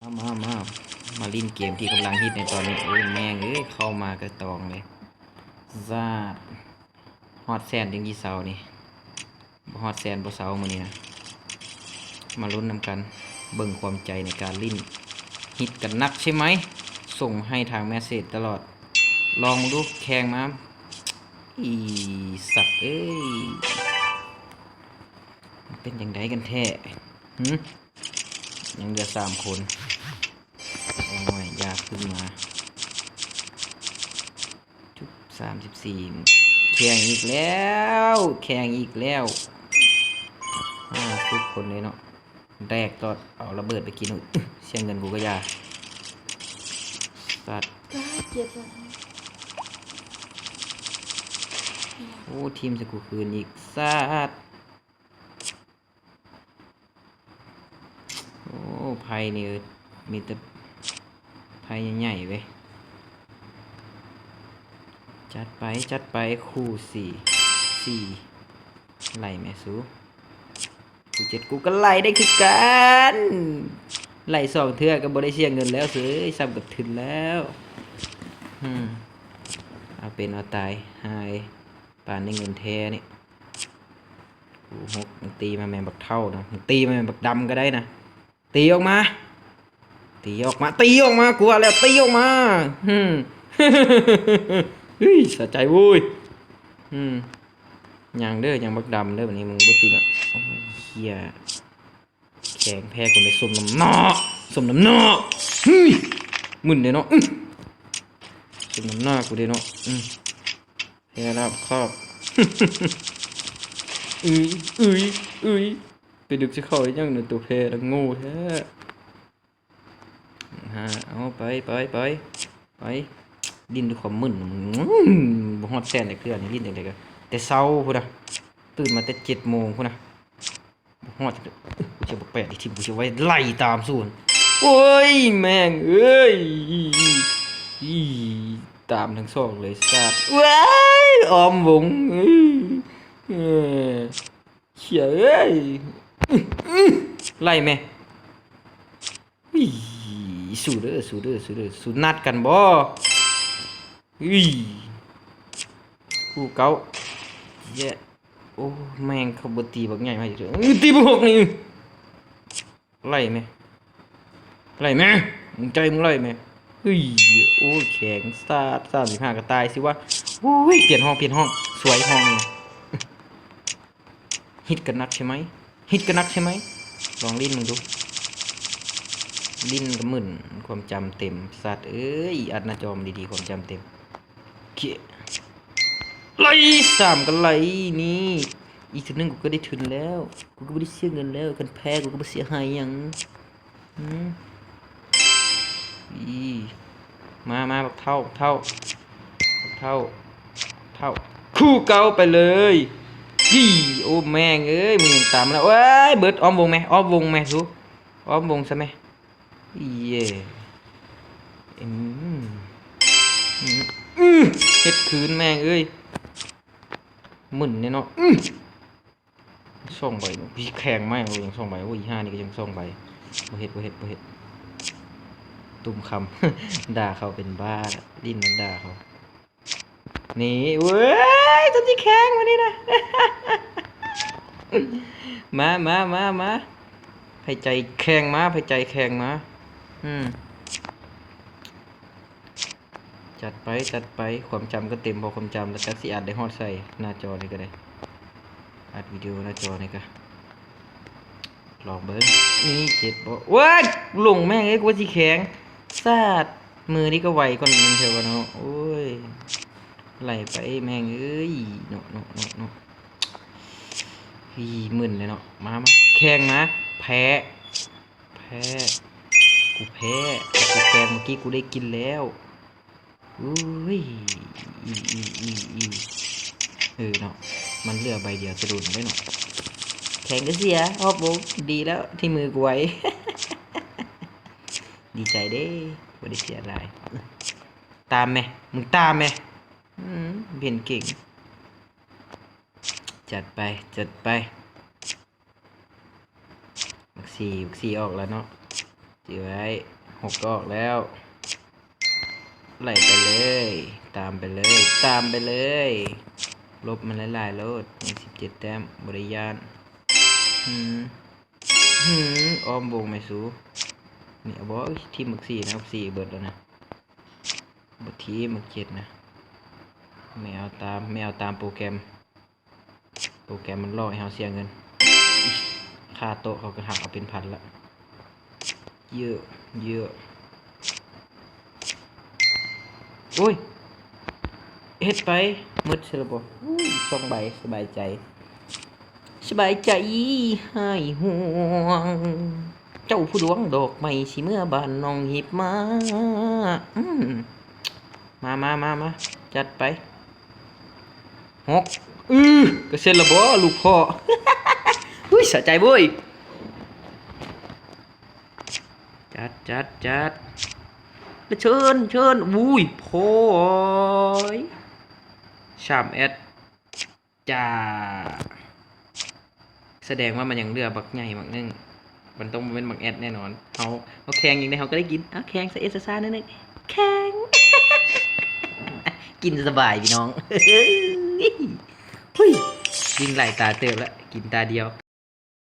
ມາ ມາ ມາ ມາຫຼິ້ນເກມທີ່ກຳລັງຮິດໃນຕອນນີ້. ໂອ້ຍ ແມ່ງເອີຍ ເຂົ້າມາກະຕອງເລີຍ. ຊາດ ຮອດແສນຈັ່ງຊິເຊົານີ້. ບໍ່ຮອດແສນບໍ່ເຊົາມື້ນີ້ນະ. ມາລຸ້ນນຳກັນ ເບິ່ງຄວາມໃຈໃນການຫຼິ້ນ. ຮິດກັນໜັກໃຊ່ໄໝ? ສົ່ງໃຫ້ທາງແມັດເສດຕະຫຼອດ. ລອງເບິ່ງດູ ແຂ່ງມາ. ອີ ສັດເອີຍ ເປັນຈັ່ງໃດກັນແທ້? ຫື ຍັງເຫຼືອສາມຄົນ. ໂອ້ຍ ຢາກຂຶ້ນມາ. ຈຸບ ສາມສິບສີ່ ແຂ່ງອີກແລ້ວ ແຂ່ງອີກແລ້ວ. ຫ້າສິບຄົນເລີຍເນາະ. ແດກຕອດ ເອົາລະເບີດໄປກິນ. ເສຍເງິນກູກະຢ່າ. ສັດ ກາເຈັບ. ໂອ້ ທີມໃສ່ກູຄືນອີກ. ສັດ ໂອ້ ໄພນີ້ມີແຕ່ໄພໃຫຍ່ໆເວີຍ. ຈັດໄປ ຈັດໄປ ຄູ່ສີ່ ສີ່ ໄລ່ແມ່ສູ. ຄູ່ເຈັດ ກູກະໄລ່ໄດ້ຄືກັນ. ໄລ່ສອງເທື່ອກະບໍ່ໄດ້ເສຍເງິນແລ້ວເສີຍ ສ່ຳກັບທຶນແລ້ວ. ອືມ ເອົາເປັນເອົາຕາຍ ຫາຍ ປານນີ້ເງິນແທ້ນີ້. ກູຫົກ ມຶງຕີມາແມ່ນບັກເຖົ້ານະ ມຶງຕີມາແມ່ນບັກດຳກະໄດ້ນະ. ຕີອອກມາ ຕີອອກມາ ຕີອອກມາ ກູວ່າແລ້ວ ຕີອອກມາ. ຫື ຫຶ ສະໃຈໂວ້ຍ. ຫື ຍັງເດີ ຍັງບັກດຳເດີ. ບາດນີ້ມຶງບໍ່ຕີມາ. ໂອ້ຍ ເຫຍ ແຂງແພ້ກູເລີຍ ສົມນ້ຳໜ້າ ສົມນ້ຳໜ້າ. ຫຶ ມຶນເດ້ເນາະ ອື ສົມນ້ຳໜ້າກູເດ້ເນາະ. ອື ແພ້ລາບຄາບ. ອຶຍ ອຶຍ ອຶຍ ໄປດຶກຊິເຂົ້າອີຫຍັງນະ ໂຕແພ້ລະໂງ່ແທ້. ຫາ ເອົາ ໄປ ໄປ ໄປ ໄປ. ຫຼິ້ນດ້ວຍຄວາມມຶນ ອືມ ບໍ່ຮອດແສນຈັກເທື່ອນີ້ ຫຼິ້ນຈັ່ງໃດກະ ແຕ່ເຊົ້າພຸ້ນນະ ຕື່ນມາແຕ່ເຈັດໂມງພຸ້ນນະ. ບໍ່ຮອດ ກູຊິເອົາບັກແປດທີ່ຖິ້ມ ກູຊິເອົາໄວ້ໄລ່ຕາມສູນ. ໂອ້ຍ ແມ່ງເອີຍ ອີ ຕາມທັງສອງເລີຍ ສັດ. ເວີຍ ອ້ອມວົງ ເອີ ເອີ ເຂຍເອີຍ ໄລ່ແມ່. ອີ ສູ້ເດີ ສູ້ເດີ ສູ້ເດີ ສູ້ນັດກັນບໍ່? ອີ ຄູ່ເກົ່າ ເຢ ໂອ້ ແມ່ງ ເຂົາບໍ່ຕີບັກໃຫຍ່ມາອີກເທື່ອ ຕີບັກຫົກນີ້ ໄລ່ແມ່ ໄລ່ແມ່ ມຶງໃຈມຶງໄລ່ແມ່. ເຮີ້ຍ ໂອ້ ແຂງສາດ ສາມສິບຫ້າກະຕາຍຊິວະ. ໂອ້ຍ ປ່ຽນຫ້ອງ ປ່ຽນຫ້ອງ ສວຍຫ້ອງນີ້. ຮິດກັນໜັກໃຊ່ໄໝ? ຮິດກັນໜັກໃຊ່ໄໝ? ລອງຫຼິ້ນເບິ່ງດູ. ຫຼິ້ນກະມຶນ ຄວາມຈຳເຕັມ. ສັດເອີຍ ອັດໜ້າຈໍມາດີໆ ຄວາມຈຳເຕັມ. ໂອເຄ ໄລ່ ສາມກະໄລ່ນີ້. ອີກເທື່ອໜຶ່ງກູກະໄດ້ທຶນແລ້ວ ກູກະບໍ່ໄດ້ເສຍເງິນແລ້ວ. ຄັນແພ້ກູກະບໍ່ເສຍຫາຍຫຍັງ. ອືມ ອີ ມາ ມາ ບັກເຖົ້າ ບັກເຖົ້າ ບັກເຖົ້າ ເຖົ້າ ຄູ່ເກົ່າໄປເລີຍ. ອີ ໂອ້ ແມ່ງເອີຍ ມຶງຍັງຕາມມາແລ້ວ. ໂອ້ຍ ເບີດ ອ້ອມວົງແມ່ ອ້ອມວົງແມ່ສູ ອ້ອມວົງຊະແມ່. ເຢ ອືມ ອືມ ເຮັດຄືນ ແມ່ງເອີຍ ມຶນແນ່ເນາະ. ອືມ ສອງໃບ ພີ່ແຂງມາຫຍັງສອງໃບ. ໂອ້ຍ ອີຫ່ານີ້ກະຍັງສອງໃບ. ບໍ່ເຮັດ ບໍ່ເຮັດ ບໍ່ເຮັດ. ຕຸ້ມຄຳ ດ່າເຂົາເປັນບ້າ ຫຼິ້ນນຳດ່າເຂົາ. ນີ້ ເວີ້ຍ ຕົວທີ່ແຂງມານີ້ນະ. ມາ ມາ ມາ ມາ ໃຜໃຈແຂງມາ ໃຜໃຈແຂງມາ. ອືມ ຈັດໄປ ຈັດໄປ. ຄວາມຈຳກະເຕັມ ພໍຄວາມຈຳ ແລ້ວຈັກຊິອັດໄດ້ຮອດໃສ ໜ້າຈໍນີ້ກະໄດ້ ອັດວິດີໂອໜ້າຈໍນີ້ກະ ລອງເບິ່ງ. ນີ້ເຈັບບໍ່? ໂອ້ຍ ຫຼົງແມ່ງເອີຍ ກູວ່າຊິແຂງ ສາດ. ມືນີ້ກະໄວກ່ອນມັນເທື່ອວ່າເນາະ. ໂອ້ຍ ໄຫຼໄປແມ່ງເອີຍ ເນາະ ເນາະ ເນາະ ເນາະ. ອີ ມຶນແລ້ວເນາະ. ມາ ມາ ແຂງມາ ແພ້ ແພ້ ກູແພ້ ກູແຂງ ມື້ກີ້ກູໄດ້ກິນແລ້ວ. ໂອ້ຍ ອີ ອີ ອີ ອີ ເອີເນາະ ມັນເຫຼືອໃບດຽວຈະໂດນໄດ້ເນາະ. ແຂງກະເສຍ ຮອບວົງ ດີແລ້ວທີ່ມືກູໄວ. ດີໃຈເດ້ ບໍ່ໄດ້ເສຍຫຼາຍ. ຕາມແມ່ ມຶງຕາມແມ່. ອືມ ເຫັນເກັ່ງ. ຈັດໄປ ຈັດໄປ. ບັກສີ່ ບັກສີ່ອອກແລ້ວເນາະ. ຈື່ໄວ້ ຫົກກໍອອກແລ້ວ ໄລ່ໄປເລີຍ ຕາມໄປເລີຍ ຕາມໄປເລີຍ ຫຼົບມັນຫຼາຍໆໂລດ ຍັງສິບເຈັດແຕ້ມ ບໍ່ໄດ້ຢ້ານ. ຫື ຫື ອ້ອມວົງແມ່ສູ ນີ້ເອົາບໍ່? ເອີຍ ທີມບັກສີ່ນະ ບັກສີ່ເບິດແລ້ວນະ ບໍ່ທີມບັກເຈັດນະ ແມ່ເອົາຕາມ ແມ່ເອົາຕາມໂປຣແກຣມ. ໂປຣແກຣມມັນຫຼອກໃຫ້ເຮົາເສຍເງິນ ຄ່າໂຕະເຂົາກໍຫັກເອົາເປັນພັນລະ ເຢີະ ເຢີະ ໂອ້ຍ ເຮັດໄປ ໝົດຊະລະບໍ່? ອຸ້ຍ ສອງໃບ ສະບາຍໃຈ ສະບາຍໃຈ ຫາຍຫ່ວງ ເຈົ້າຜູ້ດວງດອກໄມ້ ຊິເມືອບ້ານນ້ອງຮີບມາ ອືມ ມາ ມາ ມາ ມາ ຈັດໄປ. ຫົກ ອື ກະເຊັນລະບໍ່ລູກພໍ່ ອຸ້ຍ ສະໃຈເວີຍ ຈັດ ຈັດ ຈັດ ເຊີນ ເຊີນ ອຸ້ຍ ໂພຍ ສາມແອັດ ຈ້າ ສະແດງວ່າມັນຍັງເຫຼືອບັກໃຫຍ່ບັກໜຶ່ງ ມັນຕ້ອງບໍ່ແມ່ນບັກແອັດແນ່ນອນ ເຮົາ ເຮົາແຂ່ງຈັ່ງໃດເຮົາກໍໄດ້ກິນ ເອົາແຂ່ງຊະເອຊະຊາໜ້ອຍໜຶ່ງ ແຂ່ງ ກິນສະບາຍພີ່ນ້ອງ ຫຸ້ຍ ກິນຫຼາຍຕາເຕີບລະ ກິນຕາດຽວ.